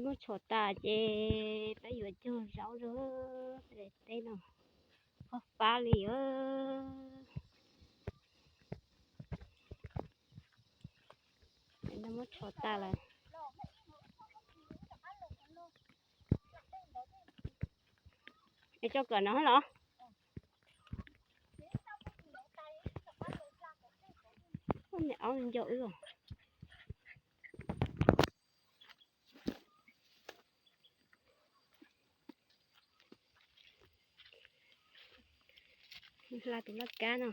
Muab tshov tas ces peb yuav cog zaub rau daim teb no, qab fab li. Muab tshov tas lawm. Es tso kom no los. Niam aub nco wb. Hla tus laj kab no,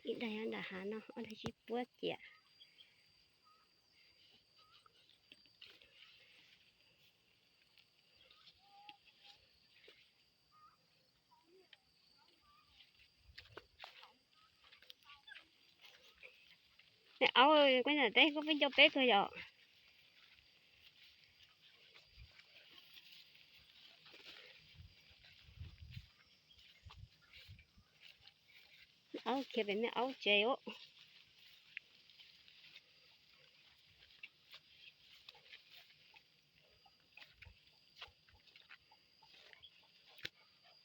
ib daig nyob nram hav no, ob daig sib puab ciam. Niam aub, koj nyob teb koj pheej nco peb kawg yom. Aub khiav pem niam aub tsev os.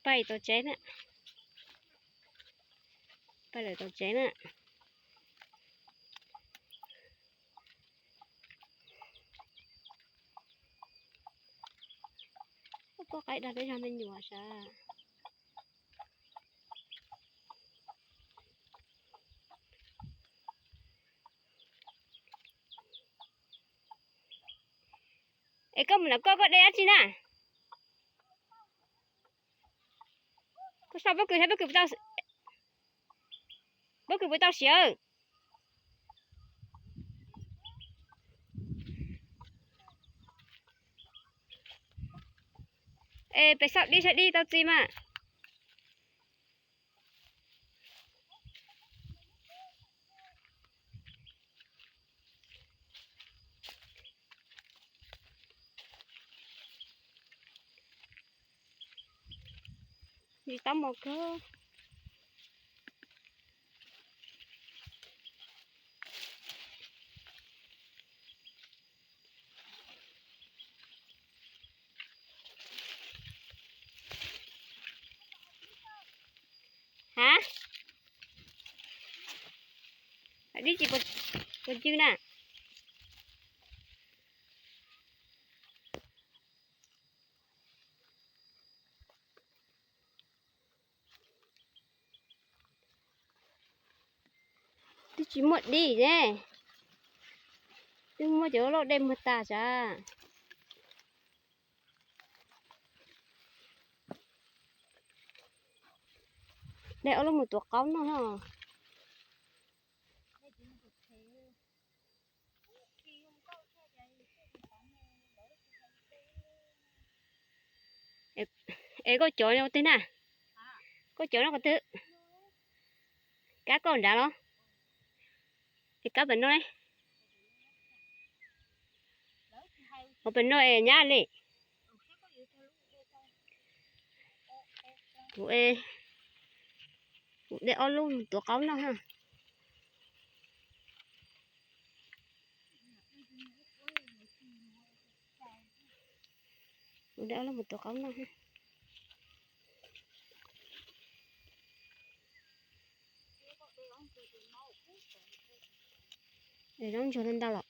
Pais tom tsev na. Pais lawm tom tsev na. Poj qaib dag peb zag me nyuam sav. Es koj mus nram koj, koj de dab tsi na? Koj sau pob kws saib pob kws puas tau, pob kws puas tau siav. Es pem saum dib saib dib tau txiv mas. Tsis tau mos kawg. Hab, dib tsis puas cw na. Twb tsis muaj dib ne, twb muaj cov loj dej muag tas sav. De ob lub mus tuav qaub noj. Es koj cov no ua twg na? Koj cov no qhov twg? Kab koj nrad los? Es kab pem no ne? Hauv pem no es nyab li. Kuv, kuv de ob lub tuav qaub noj na. Kuv de ob lub mus tuav qaub noj. Zaub ntsuag ntau los.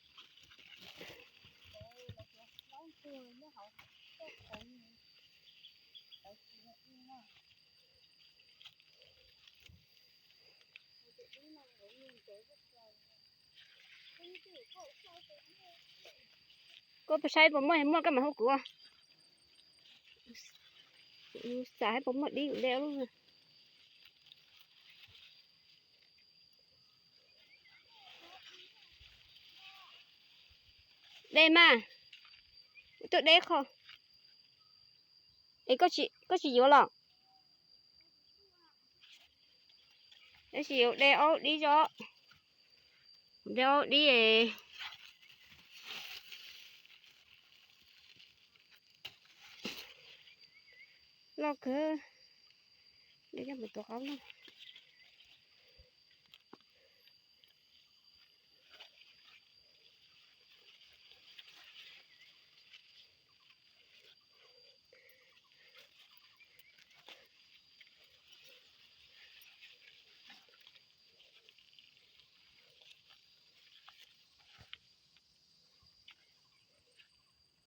Koj saib puas muaj, muaj koj mam hu kuv. Xav saib puas muaj dib, kuv de ob lub. De mas, tuaj de qho. Es koj tsis yuav los? Tab sis yuav de ob dib tso. De ob dib. Loj kawg. De coj mus tuav qaub noj.